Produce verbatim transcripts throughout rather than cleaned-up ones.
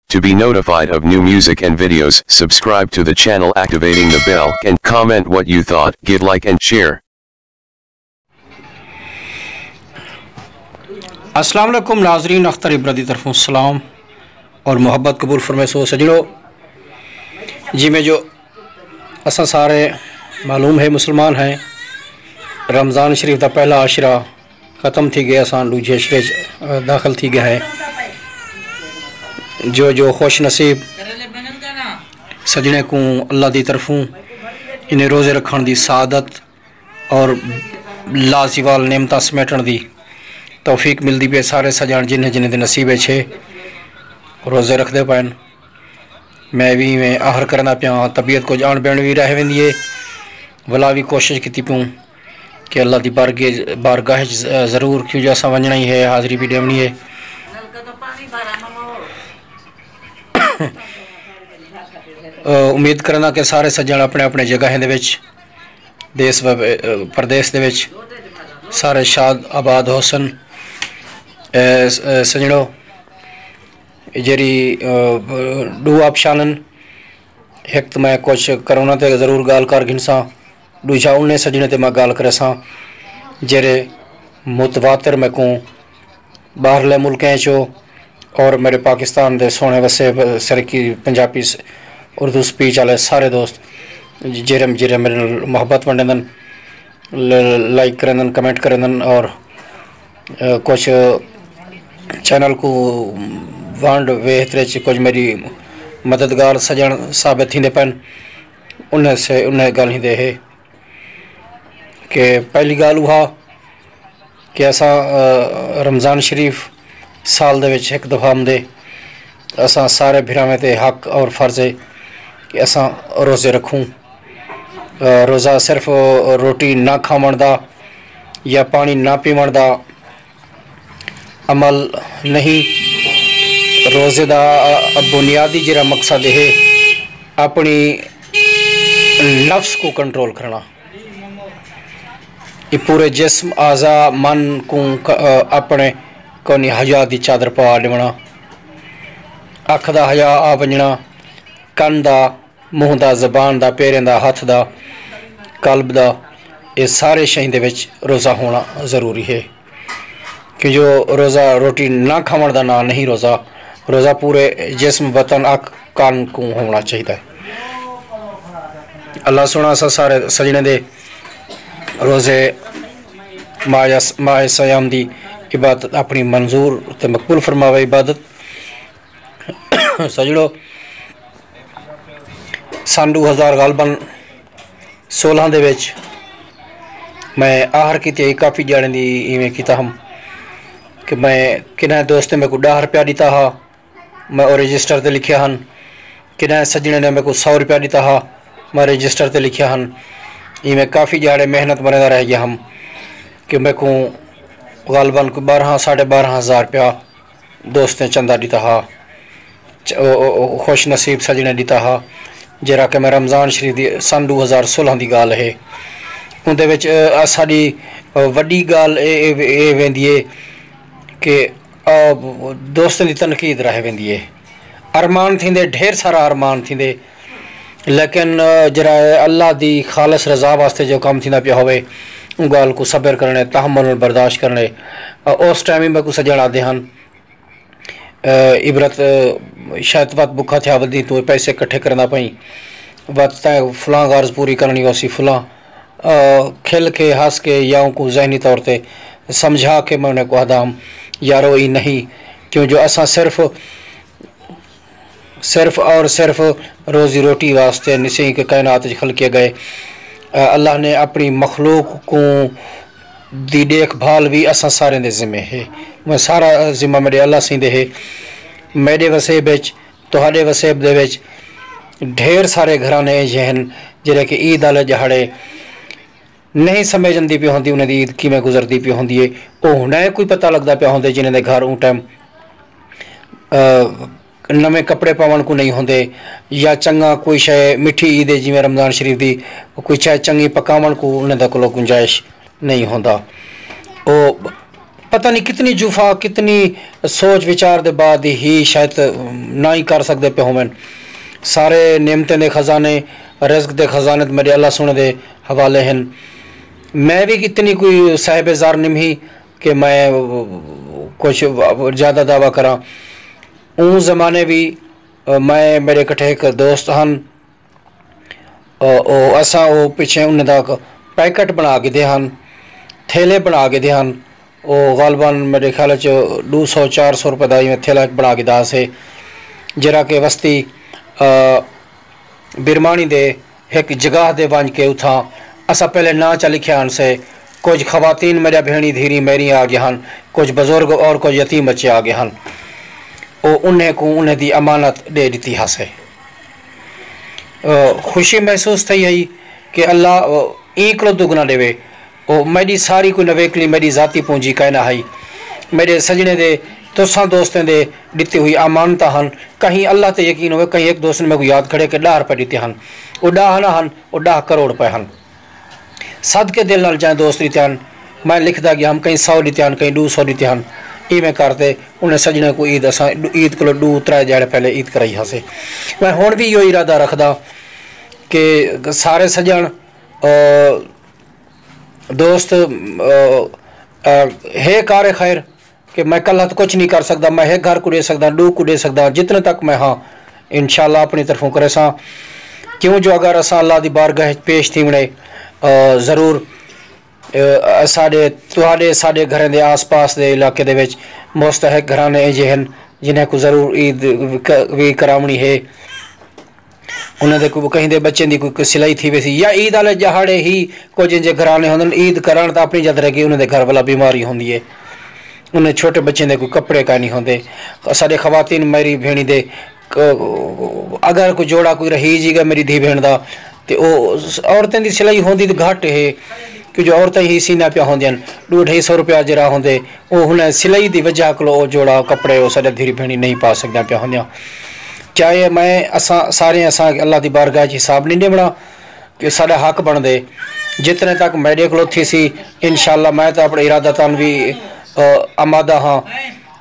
To be notified of new music and videos, subscribe to the channel, activating the bell, and comment what you thought, give like and share. السلام علیکم ناظرین، اختر عبرت دی طرفوں سلام اور محبت قبول فرمیسو سجنو۔ جی میں جو اساں سارے معلوم ہے مسلمان ہیں، رمضان شریف دا پہلا عشرہ ختم تھی گئے، اساں ڈوجھے عشرے چ داخل تھی گئے ہیں۔ جو جو خوش نصیب سجنے کو اللہ دی طرفوں انہیں روزے رکھن دی سعادت اور لازوال نعمتاں سمیٹݨ دی توفیق ملدی پئے۔ سارے سڄݨ جنہیں جنہیں دے نصیب اچ ہے، روزے رکھدے پئن۔ میں وی ایویں آہر کرندا پیاں، طبیعت کجھ اݨ بݨ وی رہ ویندی ہے، ولا وی کوشش کیتی پیوں کہ اللہ دی بارگاہ بارگاہ اچ ضرور، کیوں جو اساں ونڄݨا ہی ہے، حاضری وی ݙیوݨی ہے۔ امید کرندا کہ سارے سڄݨ اپݨے اپݨے جگہیں دے وچ دیس و پردیس دے وچ سارے شاد آباد ہوسن۔ سجنڑو، جیڑھی ڈو آپشن ہن، ہک تو میں کچھ کرونا تے ضرور گال کر گھنساں، ڈوجھا انہیں سجنڑے تے میں گال کریساں جیڑھے متواتر میکوں باہرلے ملکیں چو اور میرے پاکستان دے سوہنے وسے سرکی پنجابی اردو سپیچ والے سارے دوست جیرم جیرم میرے نال محبت ونڈیندن، لائک کریندن، کمنٹ کریندن اور کچھ چینل کو ونڈ ویہترے چ کچھ میری مددگار سجن ثابت تھیندے پن۔ انہیں سے انہیں گالیں دے ہے کہ پہلی گال اہا کہ اساں رمضان شریف سال دے وچ ہک دفعہ آمدے، اساں سارے بھراویں تے حق اور فرض ہے کہ اساں روزے رکھوں۔ روزہ صرف روٹی نہ کھاوݨ دا یا پاݨی نہ پیوݨ دا عمل نہیں۔ روزے دا بنیادی جڑا مقصد ہے اپنی نفس کو کنٹرول کرنا۔ اے پورے جسم، اعضا، من کوں اپݨے کونی حیا دی چادر پوا ݙیوݨا۔ اکھ دا حیا آ ونڄݨا، کن دا، منہ دا، زبان دا، پیریں دا، ہتھ دا، قلب دا، اے سارے شئیں دے وچ روزہ ہوݨا ضروری ہے۔ کیوں جو روزہ روٹی نہ کھاوݨ دا ناں نہیں روزہ۔ روزہ پورے جسم، بدن، اکھ، کن کوں ہووݨا چاہیدا ہے۔ اللہ سوہݨا اساں سارے سڄݨیں دے روزے ماہ صیام دی عبادت اپݨی منظور تے مقبول فرماوے۔ عبادت سڄݨو، سن ݙو ہزار غالباً سولہ دے وچ میں آہر کیتی ہئی، کافی ڄاݨیں دی ایویں کیتا ہم کہ میں کنہیں دوست نے میکوں ݙاہ روپیہ ݙتا ہا، میں او رجسٹر تے لکھیا ہن۔ کنہیں سڄݨے نے میکوں سو روپیہ ݙتا ہا، میں رجسٹر تے لکھیا ہن۔ ایویں کافی ڄاݨیں محنت مریندا رہ ڳیا ہم کہ میکوں غالباً کوئی ٻارہاں، ساڑھے ٻارہاں ہزار روپیہ دوستیں چندہ ݙتا ہا، خوش نصیب سڄݨیں ݙتا ہا، جیڑھا کہ میں رمضان شریف دی سن ݙو ہزار سولہ دی ڳالھ ہے۔ اوندے وچ اساݙی وݙی ڳالھ اے اے ویندی اے کہ دوستیں دی تنقید رہ ویندی اے۔ ارمان تھیندے، ڈھیر سارا ارمان تھیندے، لیکن جیڑھا اللہ دی خالص رضا واسطے جو کم تھیندا پیا ہووے، اوں ڳالھ کوں صبر کرݨے، تحمل نال برداشت کرݨے۔ اس ٹائم ہی میکوں سڄݨ آہدے ہن، عبرت، شاید وت بکھا تھیا ودیں، توں پیسے کٹھے کریندا پئیں، وت تیں فلاں غرض پوری کرݨی ہوسی، فلاں۔ کھل کے، ہس کے یا اونکوں ذہنی طور تے سمجھا کے میں انہیں کوں آہدا ہم، یارو ایں نہیں، کیوں جو اساں صرف صرف اور صرف روزی روٹی واسطے نسیں کہ کائنات وچ خلقے گئے۔ اللہ نے اپنی مخلوق کوں دی ݙیکھ بھال وی اساں ساریں دے ذمے ہے۔ میں سارا ذمہ میݙے اللہ سئیں دے ہے۔ میݙے وسیب وچ، تہاݙے وسیب دے وچ ڈھیر سارے گھرانے ایجھے ہن جیڑھے کہ عید آلے ݙیہاڑے نہیں سمجھندی پئی ہوندی انہیں دی عید کیویں گزردی پئی ہوندی ہے۔ او ہݨے کوئی پتہ لڳدا پیا ہوندے جنہیں دے گھر اوں ٹائم نویں کپڑے پاوݨ کوں نہیں ہوندے یا چنڳا کوئی شے مٹھی عید ہے جیویں رمضان شریف دی، کوئی شے چنڳی پکاوݨ کوں انہیں دے کولوں گنجائش نہیں ہوندا۔ او پتہ نہیں کتنی جفا، کتنی سوچ وچار دے بعد ہی شاید نہ ہی کر سکدے پئے ہوون۔ سارے نعمتیں دے خزانے، رزق دے خزانے تے میݙے اللہ سوہݨے دے حوالے ہن۔ میں وی اتنی کوئی صاحب زر نمہی کہ میں کچھ زیادہ دعویٰ کراں۔ اوں زمانے وی، میں، میݙے کٹھے ہک دوست ہن، او، او، اساں او پچھے انہیں دا پیکٹ بݨا گھدے ہن، تھیلے بݨا گھدے ہن۔ او غالباً میݙے خیال وچ ݙو سو چار سو روپے دا ایویں تھیلا ہک بݨا گھدا سے، جیڑھا کہ وستی، آ، برمانی دے ہک جگہ دے ونڄ کے اتھاں اساں پہلے ناں چا لکھیا ہن سے۔ کجھ خواتین میݙا بھیݨی دھیری میری آ ڳئے ہن، کجھ بزرگ اور کجھ یتیم بچے آ ڳئے ہن۔ او انہیں کوں انہیں دی امانت ݙے ݙتی ہاسے۔ خوشی محسوس تھئی ہئی کہ اللہ ایں کولو دگنا ݙیوے۔ او میݙی ساری کوئی نویکلی میݙی ذاتی پونجی کائنا ہئی۔ میݙے سڄݨیں دے، تساں دوستیں دے ݙتی ہوئی امانتاں ہن۔ کہیں اللہ تے یقین ہووے، کہیں ہک دوست نے میکوں یاد کھڑے کہ ݙاہ روپے ݙتے ہن۔ او ݙاہ نہ ہن، او ݙاہ کروڑ روپے ہن۔ صدقے دل نال جئیں دوست ݙتے ہن، میں لکھدا ڳیا ہم، کہیں سو ݙتے ہن، کہیں ݙو سو ݙتے ہن۔ ایویں کر تے انہیں سڄݨیں کوں عید، اساں عید کولو ݙو ترے ݙیہاڑے پہلے عید کرائی ہاسے۔ میں ہݨ وی ایہو ارادہ رکھداں کہ سارے سڄݨ، آ، دوست، آ، آ، ہے کار خیر کہ میں کلھا تاں کچھ نہیں کر سڳدا، میں ہک گھر کوں ݙے سڳداں، ݙو کوں ݙے سڳداں، جتنے تک میں ہاں، انشاءاللہ اپݨی طرفوں کریساں۔ کیوں جو اگر اساں اللہ دی بارگاہ وچ پیش تھیوݨے، آ، ضرور، آ، ساݙے، تہاݙے، ساݙے گھریں دے آس پاس دے علاقے دے وچ مستحق گھرانے ایجھے ہن جنہیں کوں ضرور عید وی کراوݨی ہے۔ انہاں دے کوئی، کہیں دے بچیں دی کوئی، کوئی سلائی تھی ویسی، یا عید والے ݙیہاڑے ہی کجھ انجھے گھرانے ہوندن، عید کرݨ تاں اپݨی جات رہ ڳئی، انہاں دے گھر والا بیماری ہوندی ہے، انہیں چھوٹے بچیں دے کوئی کپڑے کائنی ہوندے۔ ساݙے خواتین، میری بھیݨی دے، ک-، اگر کوئی جوڑا کوئی رہی جی ڳیا میری دھی بھیݨ دا، تے او عورتیں دی سلائی ہوندی تے گھٹ ہے، کیوں جو عورتیں ہی سیندیاں پیاں ہوندین، ݙو ڈھائی سو روپیہ جیڑھا ہوندے، او ہن سلائی دی وجہ کولو او جوڑا کپڑے او ساݙے دھیری بھیݨی نہیں پا سڳدیاں پیاں ہوندیاں۔ چاہے میں، اساں سارے، اساں اللہ دی بارگاہ وچ حساب نہیں ݙیوݨا کہ ساݙا حق بݨدے۔ جتنے تک میݙے کولو تھیسی، انشاءاللہ میں تاں اپݨے ارادتاً وی، آ، آمادہ ہاں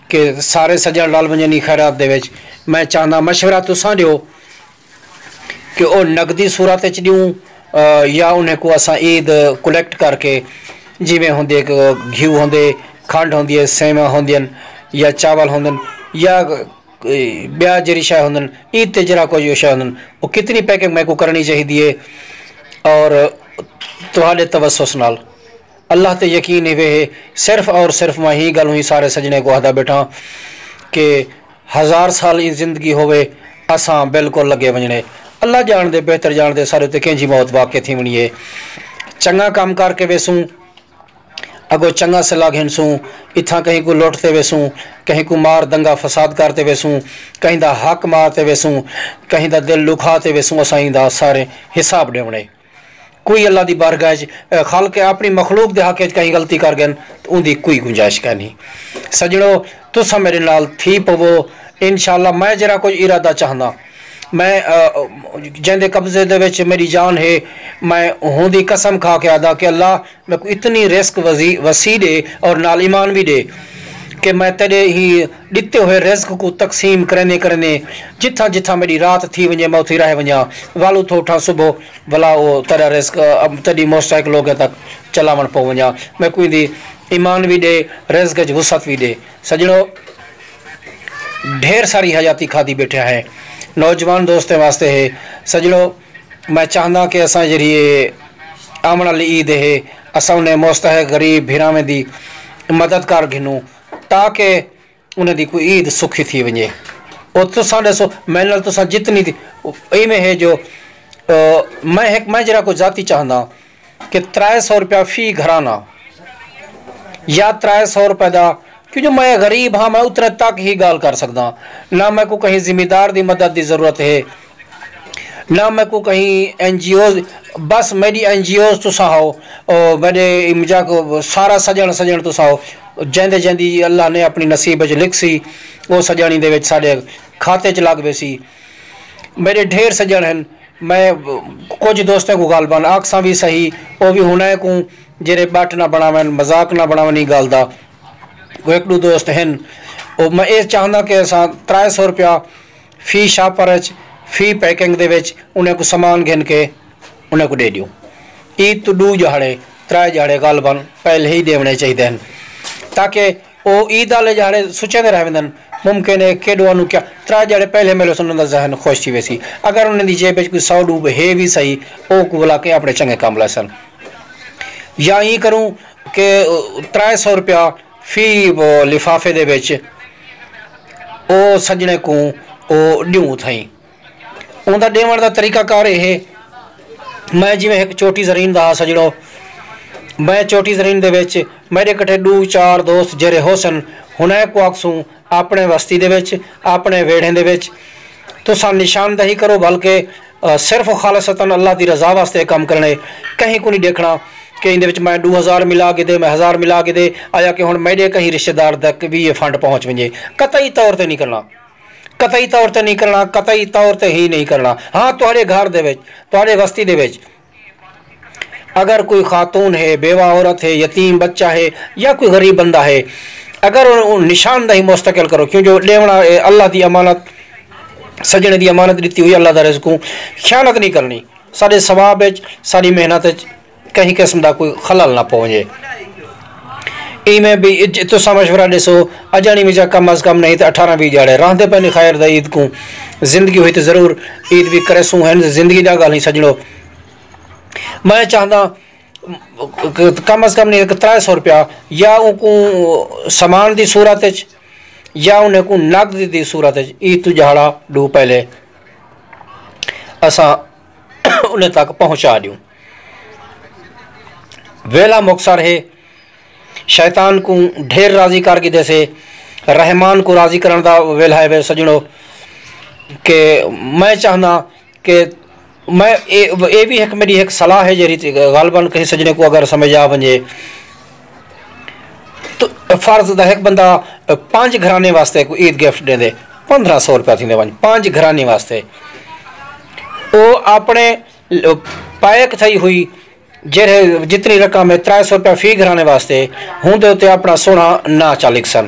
کہ سارے سڄݨ رل ونڄن ایں خیرات دے وچ۔ میں چاہنداں مشورہ تساں ݙیو کہ او نقدی صورت وچ ݙیوں، آ، یا انہیں کوں اساں عید کلیکٹ کر کے، جیویں ہوندے کہ گھیو ہوندے، کھنڈ ہوندی ہے، سیواں ہوندین یا چاول ہوندن یا ٻیا جیڑھی شے ہوندن، عید تے جیڑھا کجھ او شے ہوندن، او کتنی پیکنگ میکوں کرݨی چاہیدی ہے؟ اور تہاݙے توسس نال اللہ تے یقین ہیوے ہے، صرف اور صرف میں ہی ڳالھوں ہی سارے سڄݨیں کوں آہدا ٻیٹھاں کہ ہزار سال ایں زندگی ہووے، اساں بالکل لڳے ونڄݨے۔ اللہ ڄاݨدے، بہتر ڄاݨدے ساݙے اتے کینجھی موت واقع تھیوݨی ہے۔ چنڳا کم کر کے ویسوں، اڳوں چنڳا صلہ گھنسوں، اتھاں کہیں کوں لٹ تے ویسوں، کہیں کوں مار دنگا فساد کر تے ویسوں، کہیں دا حق مار تے ویسوں، کہیں دا دل ݙکھا تے ویسوں، اساں ایندا سارے حساب ݙیوݨے۔ کوئی اللہ دی بارگاہ اچ، اے، خالق اپݨی مخلوق دے حق اچ کہیں غلطی کر ڳئن تاں اوندی کوئی گنجائش کائنی۔ سڄݨو، تساں میݙے نال تھی پوو، انشاءاللہ میں جیڑھا کجھ ارادہ چاہنداں، میں، آ، جیندے قبضے دے وچ میݙی جان ہے، میں ہوندی قسم کھا کے آہداں کہ اللہ میکوں اتنی رزق وزی-، وسیع ݙے اور نال ایمان وی ݙے کہ میں تیݙے ہی ݙتے ہوئے رزق کوں تقسیم کریندے کریندے جتھاں جتھاں میݙی رات تھی ونڄے میں اتھی رہ ونڄاں، ول اتھوں اٹھاں صبح ولا او تیݙا رزق، آ، تیݙی مستحق لوگیں تک چلاوݨ پو ونڄاں۔ میکوں ایندی ایمان وی ݙے، رزق اچ وسعت وی ݙے۔ سڄݨو، ڈھیر ساری حیاتی کھادی ٻیٹھے ہیں، نوجوان دوستیں واسطے ہے۔ سڄݨو، میں چاہنداں کہ اساں جیڑھی اے آوݨ والی عید ہے، اساں انہیں مستحق غریب بھراویں دی مدد کر گھنوں تاکہ انہیں دی کوئی عید سکھی تھی ونڄے۔ او تساں ݙسو، میݙے نال تساں جتنی تھی، ایویں ہے جو، آ، میں ہک، میں جیڑھا کجھ ذاتی چاہنداں کہ ترے سو روپیہ فی گھرانہ یا ترے سو روپے دا، کیوں جو میں غریب ہاں، میں اتنے تک ہی ڳالھ کر سڳداں۔ نہ میکوں کہیں ذمہ دار دی مدد دی ضرورت ہے، نہ میکوں کہیں این جی اوز، بس میݙی این جی اوز تساں ہو، او میݙے امجا کو سارا سڄݨ سڄݨ تساں ہو، جیندے جیندی اللہ نے اپݨی نصیب وچ لکھسی، او سڄݨ ایندے وچ ساݙے کھاتے چ لڳ ویسی۔ میݙے ڈھیر سڄݨ ہن، میں کجھ دوستیں کوں غالباً آکھساں وی سہی، او وی ہنیں کوں جیڑھے ٻٹ نہ بݨاون، مذاق نہ بݨاون ایں ڳالھ دا۔ ہک ݙو دوست ہن، او میں اے چاہنداں کہ اساں ترائے سو روپیہ فی شاپر اچ، فی پیکنگ دے وچ انہیں کوں سامان گھن کے انہیں کوں ݙے ݙیوں۔ عید توں ݙو ݙیہاڑے، ترائے ݙیہاڑے غالباً پہلے ہی ݙیوݨے چاہیدے ہن، تاکہ او عید والے ݙیہاڑے سوچیندے رہ ویندن، ممکن ہے کیݙو انہوں کیا، ترائے ݙیہاڑے پہلے میرے سن انہاں دا ذہن خوش تھی ویسی۔ اگر انہیں دی جیب وچ کوئی سو ݙو ہے وی صحیح، او کوں ولا کے اپݨے چنگے کم لیسن۔ یا ایں کروں کہ ترائے سو روپیہ فی لفافے دے وچ او سڄݨے کوں او ݙیوں تھئیں۔ اوندا ݙیوݨ دا طریقہ کار اے ہے، میں جیویں ہک چوٹی زرین دا ہا سڄݨو، میں چوٹی زرین دے وچ میݙے کٹھے ݙو چار دوست جیرھے ہوسن، ہنہیں کوں آکھسوں اپݨے وستی دے وچ، اپݨے ویڑھیں دے وچ تساں نشاندہی کرو، بلکہ، آ، صرف و خالصتاً اللہ دی رضا واسطے اے کم کرݨے۔ کہیں کوں نہیں ݙیکھݨا کہ ایندے وچ میں ݙو ہزار ملا گھدے، میں ہزار ملا گھدے، آیا کہ ہݨ میݙے کہیں رشتہ دار تک وی اے فنڈ پہنچ ونڄے۔ قطعی طور تے نہیں کرݨا، قطعی طور تے نہیں کرݨا، قطعی طور تے ہی نہیں کرݨا۔ ہاں، تہاݙے گھر دے وچ، تہاݙے وستی دے وچ اگر کوئی خاتون ہے، بیوہ عورت ہے، یتیم بچہ ہے یا کوئی غریب بندہ ہے، اگر اوں، اوں نشاندہی مستقل کرو، کیوں جو ݙیوݨا اے اللہ دی امانت، سڄݨے دی امانت ݙتی ہوئی، اللہ دا رزق اوں خیانت نہیں کرݨی۔ ساݙے ثواب وچ، ساݙی محنت وچ کہیں قسم دا کوئی خلل نہ پونجے۔ ایویں بھی اج تساں مشورہ ݙیسو، اڄاݨی وچا کم از کم نہیں تے اٹھارہ ویہہ ݙیہاڑے رہندے پئے نے خیر دا عید کوں، زندگی ہوئی تے ضرور عید بھی کریسوں، ہن زندگی دا ڳالھ ہی سڄݨو۔ میں چاہنداں کم از کم نہیں ترائے سو روپیہ یا اونکوں سامان دی صورت وچ یا انہیں کوں نقد دی صورت وچ عید توں ݙیہاڑا ݙو پہلے اساں انہیں تک پہنچا ݙیوں۔ ویلھا مختصر ہے، شیطان کوں ڈھیر راضی کر گھدے سے، رحمان کوں راضی کرݨ دا ویلھا ہے وے سڄݨو، کہ میں چاہنداں کہ میں اے، اے وی ہک میݙی ہک صلاح ہے جیڑھی غالباً کہیں سڄݨے کوں اگر سمجھ آ ونڄے تو فرض دا ہک بندہ پنج گھرانے واسطے کوئی عید گفٹ ݙیندے، پندرہ سو روپیہ تھیندے ونڄ پنج گھرانے واسطے، او اپݨے پیک تھئی ہوئی جیڑھے جتنی رقم ہے ترائے سو روپیہ فی گھرانے واسطے، ہوندے اتے اپݨا سوہݨا ناں چا لکھسن،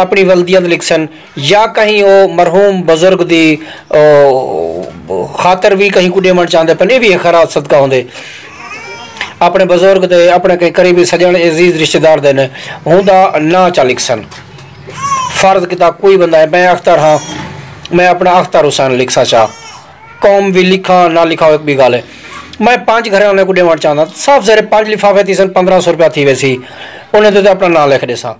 اپݨی ولدیت لکھسن، یا کہیں او مرحوم بزرگ دی، او، خاطر وی کہیں کوں ݙیوݨ چاہندے پن، اے وی ہک خیرات صدقہ ہوندے۔ اپݨے بزرگ دے، اپݨے کہیں قریبی سڄݨ عزیز رشتہ دار دے نے ہوندا ناں چا لکھسن۔ فرض کیتا کوئی بندہ ہے، میں اختر ہاں، میں اپݨا اختر حسین لکھساں چا۔ قوم وی لکھاں نہ لکھاں، او ہک ٻئی ڳالھ ہے۔ میں پنج گھراں آلیاں کوں ݙیوݨ چاہنداں، صاف ظاہر ہے پنج لفافے تھیسن، پندرہ سو روپیہ تھی ویسی، انہیں تے اپݨا ناں لکھ ݙیساں۔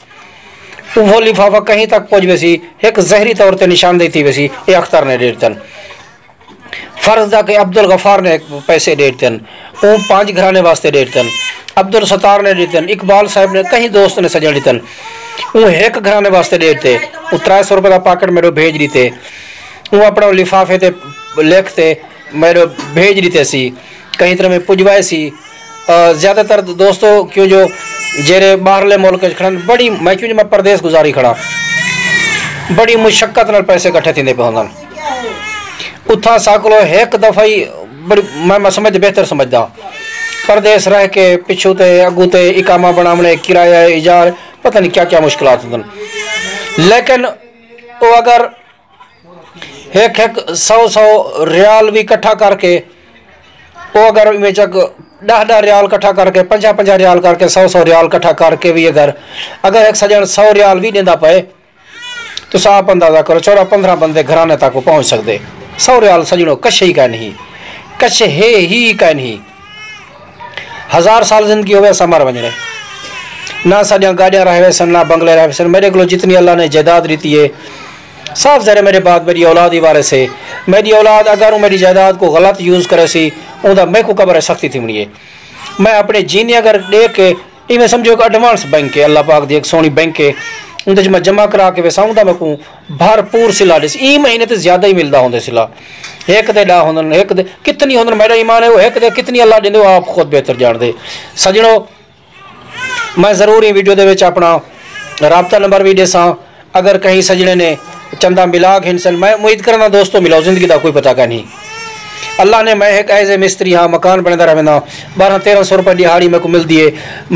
اوہو لفافہ کہیں تک پڄ ویسی، ہک ظاہری طور تے نشاندہی تھی ویسی، اے اختر نے ݙے ݙتن۔ فرض دا کہ عبدالغفار نے پیسے ݙے ݙتن، اوں پنج گھرانے واسطے ݙے ݙتن، عبدالستار نے ݙے ݙتن، اقبال صاحب نے، کہیں دوست نے سڄݨ ݙتن، اوں ہک گھرانے واسطے ݙے ݙتے، اوں ترائے سو روپے دا پاکٹ میݙو بھیڄ ݙتے۔ اوں اپݨا لفافے تے لکھ تے میݙو بھیڄ ݙتے سی، کہیں طرح میں پڄوائے سی۔ آ، زیادہ تر دوستو کیوں جو جیڑھے ٻاہرلے ملک وچ کھڑن، بڑی، میں کیوں جو میں پردیس گزاری کھڑا، بڑی مشقت نال پیسے اکٹھے تھیندے پئے ہوندن۔ اتھاں ساکلو ہک دفعہ ہی بڑی، میں، میں سمجھ، بہتر سمجھدا، پردیس رہ کے پچھوں تے اڳوں تے اقامہ بݨاوݨے، کرایہ، ایجار، پتہ نہیں کیا کیا مشکلات ہوندن، لیکن او اگر ہک ہک سو سو ریال وی کٹھا کر کے، او اگر ایویں چک ݙاہ ݙاہ ریال کٹھا کر کے، پنجاہ پنجاہ ریال کر کے، سو سو ریال کٹھا کر کے وی اگر، اگر ہک سڄݨ سو ریال وی ݙیندا پئے، تساں آپ اندازہ کرو، چودہ پندرہ بندے گھرانے تک پہنچ سڳدے۔ سو ریال سڄݨو کچھ ہی کائنی، کچھ ہے ہی کائنی۔ ہزار سال زندگی ہووے، اساں مر ونڄݨے۔ نہ ساݙیاں گاݙیاں رہ ویسن، نہ بنگلے رہ ویسن۔ میݙے کولوں جتنی اللہ نے جائیداد ݙتی ہے، صاف ظاہر ہے میݙے بعد میݙی اولاد ہی وارث ہے۔ میݙی اولاد اگر اوں میݙی جائیداد کوں غلط یوز کریسی، اوندا میکوں قبر اچ سختی تھیوݨی ہے۔ میں اپݨے جیندے اگر ݙیکھ کے، ایویں سمجھو ہک ایڈوانس بینک ہے، اللہ پاک دی ہک سوہݨی بینک ہے، اوندے اچ میں جمع کرا کے ویساں، اوندا میکوں بھرپور صلہ ݙیسی۔ ایں مہینے تے زیادہ ہی ملدا ہوندے صلہ۔ ہک دے ݙاہ ہوندن، ہک دے کتنی ہوندن، میݙا ایمان ہے، او ہک دے کتنی اللہ ݙیندے، او آپ خود بہتر ڄاݨدے۔ سڄݨو، میں ضرور ایں ویڈیو دے وچ اپݨا رابطہ نمبر وی ݙیساں، اگر کہیں سڄݨے نے چندہ ملا گھنسن، میں امید کرݨا دوستو ملاؤ، زندگی دا کوئی پتہ کائنی۔ اللہ نے، میں ہک ایز اے مستری ہاں، مکان بݨیندا رہوینداں، بارہاں تیرہاں سو روپے ݙیہاڑی میکوں ملدی ہے،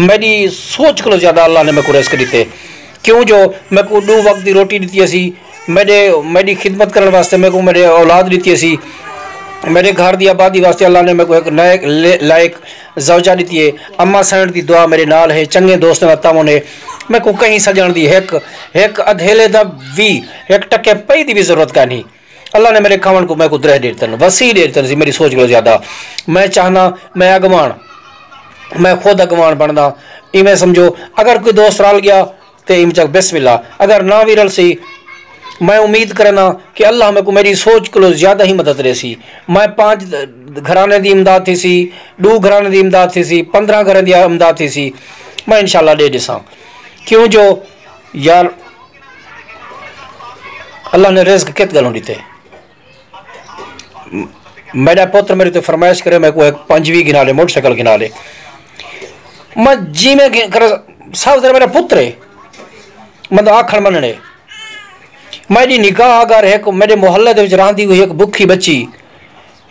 میݙی سوچ کولوں زیادہ اللہ نے میکوں رزق ݙتے۔ کیوں جو میکوں ݙو وقت دی روٹی ݙتی اسی، میݙے میݙی خدمت کرݨ واسطے میکوں میݙے اولاد ݙتی اسی، میݙے گھر دی آبادی واسطے اللہ نے میکوں ہک نئے لے- لائق زوجہ ݙتی ہے۔ اماں سئیݨ دی دعا میݙے نال ہے، چنڳے دوستاں دا تعاون ہے۔ میکوں کہیں سڄݨ دی ہک ہک ادھیلے دا وی، ہک ٹکے پئی دی وی ضرورت کائنی۔ اللہ نے میݙے کھاوݨ کوں میکوں درہ ݙے ݙتن، وسیع ݙے ݙتن سی میݙی سوچ کولوں زیادہ۔ میں چاہنداں میں اڳواݨ، میں خود اڳواݨ بݨداں۔ ایویں سمجھو، اگر کوئی دوست رل ڳیا تے ایں چک بسم اللہ، اگر نہ وی رلسی، میں امید کریناں کہ اللہ میکوں میݙی سوچ کولوں زیادہ ہی مدد ݙیسی۔ میں پنج گھرانے دی امداد تھیسی، ݙو گھرانے دی امداد تھیسی، پندرہ گھراں دی امداد تھیسی، میں انشاءاللہ ݙے ݙیساں۔ کیوں جو یار، اللہ نے رزق کت ڳالھوں ݙتے۔ میݙا پتر میݙے تے فرمائش کرے، میکوں ہک پنجویں گھنا ݙے، موٹر سائیکل گھنا ݙے۔ میں جیویں گھن-، کرے، صاحب ذرا میݙا پتر ہے، مطلب آکھݨ منݨے۔ میݙی نگاہ اگر ہک میݙے محلے دے وچ رہندی ہوئی ہک بکھی بچی،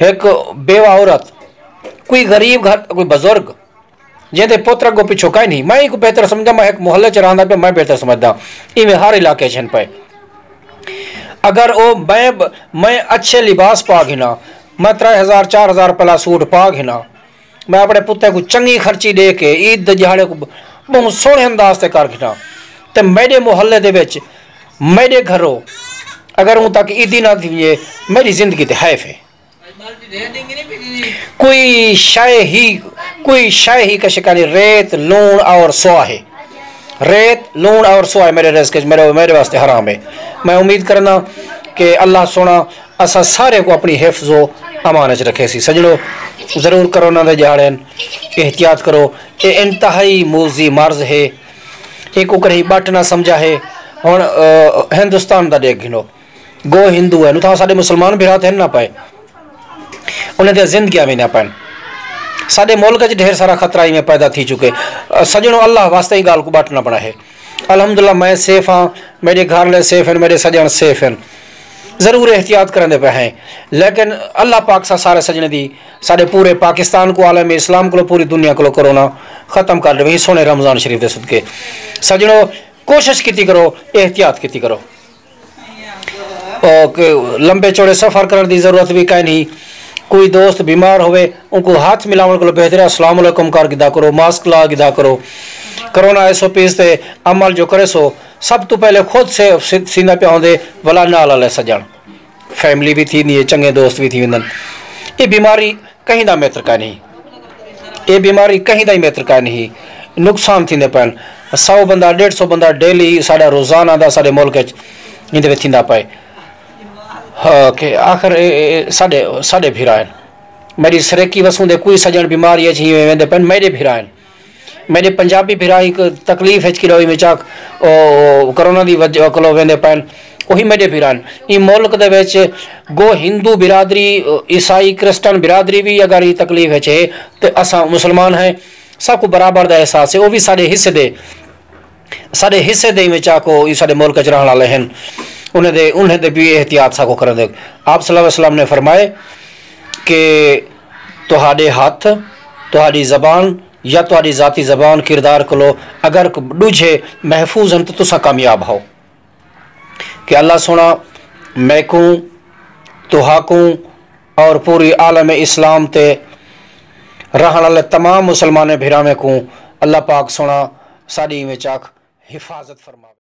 ہک بیوہ عورت، کوئی غریب گھر، کوئی بزرگ، جیندے پتر اڳوں پچھوں کائنی، میں اینکوں بہتر سمجھداں۔ میں ہک محلے چ رہندا پیاں، میں بہتر سمجھداں، ایویں ہر علاقے چ ہن پئے۔ اگر او میں ب-، میں اچھے لباس پا گھناں، میں ترے ہزار چار ہزار روپے آلا سوٹ پا گھناں، میں اپݨے پتر کوں چنڳی خرچی ݙے کے عید دے ݙیہاڑے کوں ب-، ٻہوں سوہݨے انداز تے کر گھناں، تے میݙے محلے دے وچ، میݙے گھروں اگر اوں تک عیدی نہ تھی ونڄے، میݙی زندگی تے حیف ہے۔ کوئی شے ہی، کوئی شے ہی کشکانی، ریت، لوݨ اور سوا ہے۔ ریت، لوݨ اور سوا ہے میݙے رزق وچ، میݙے، میݙے واسطے حرام ہے۔ میں امید کرنا کہ اللہ سوہݨا اساں سارے کوں اپݨی حفظ و امان وچ رکھیسی۔ سڄݨو، ضرور کرونا دے ݙیہاڑے ہن، احتیاط کرو۔ اے انتہائی موذی مرض ہے، اینکوں کہیں ٻٹ نہ سمجھا ہے۔ ہݨ، آ، ہندوستان دا ݙیکھ گھنو۔ ڳو ہندو ہن، اتھاں ساݙے مسلمان بھرا تے ہن نہ پئے، انہیں دیاں زندگیاں ویندیاں پئن۔ ساݙے ملک اچ ڈھیر سارا خطرہ ایویں پیدا تھی چکے۔ سڄݨو، اللہ واسطے ایں ڳالھ کوں ٻٹ نہ بݨائے۔ الحمدللہ میں سیف ہاں، میݙے گھر والے سیف ہن، میݙے سڄݨ سیف ہن۔ ضرور احتیاط کریندے پئے ہیں، لیکن اللہ پاک ساں سارے سڄݨیں دی، ساݙے پورے پاکستان کوں، عالم اسلام کولوں، پوری دنیا کولوں کرونا ختم کر ݙیوے سوہݨے رمضان شریف دے صدقے۔ سڄݨو، کوشش کیتی کرو، احتیاط کیتی کرو۔ او کہ لمبے چوڑے سفر کرݨ دی ضرورت وی کائنی۔ کوئی دوست بیمار ہووے، اونکوں ہتھ ملاوݨ کولوں بہتر ہے السلام علیکم کر گھدا کرو، ماسک لا گھدا کرو۔ کرونا ایس او پیز تے عمل جو کریسو، سب توں پہلے خود سے سی-، سیندا پیا ہوندے، ولا نال والے سڄݨ، فیملی وی تھیندی ہے، چنڳے دوست وی تھی ویندن۔ اے بیماری کہیں دا متر کائنی۔ اے بیماری کہیں دا ہی متر کائنی۔ نقصان تھیندے پئن۔ سو بندہ، ݙیڈھ سو بندہ ڈیلی ساݙا روزانہ دا ساݙے ملک اچ ایندے وچ تھیندا پئے۔ ہا، کہ آخر اے، اے، اے ساݙے، ساݙے بھرا ہن۔ میݙی سرائیکی وسوں دے کوئی سڄݨ بیماری اچ ہی ویندے پئن، میݙے بھرا ہن۔ میݙے پنجابی بھرا ہک تکلیف اچ کݙو ہی وچ آکھ، او، کرونا دی وجہ کولوں ویندے پئن، اوہی میݙے بھرا ہن۔ ایں ملک دے وچ ڳو ہندو برادری، عیسائی، کرسچن برادری وی اگر ایں تکلیف اچ ہے، تے اساں مسلمان ہیں، ساکوں برابر دا احساس ہے۔ او وی ساݙے حصے دے، ساݙے حصے دے وچ آکو، اے ساݙے ملک اچ رہݨ والے ہن، انہیں دے، انہیں دے بھی احتیاط ساکوں کرݨ دے۔ آپ صلی اللہ علیہ وسلم نے فرمائے کہ تہاݙے ہتھ، تہاݙی زبان یا تہاݙی ذاتی زبان، کردار کولو اگر ک-، ݙوجھے محفوظ ہن، تاں تساں کامیاب ہو۔ کہ اللہ سوہݨا میکوں، تہاکوں اور پوری عالم اسلام تے رہݨ والے تمام مسلمان بھراویں کوں اللہ پاک سوہݨا ساݙی ایویں چاک حفاظت فرماوے۔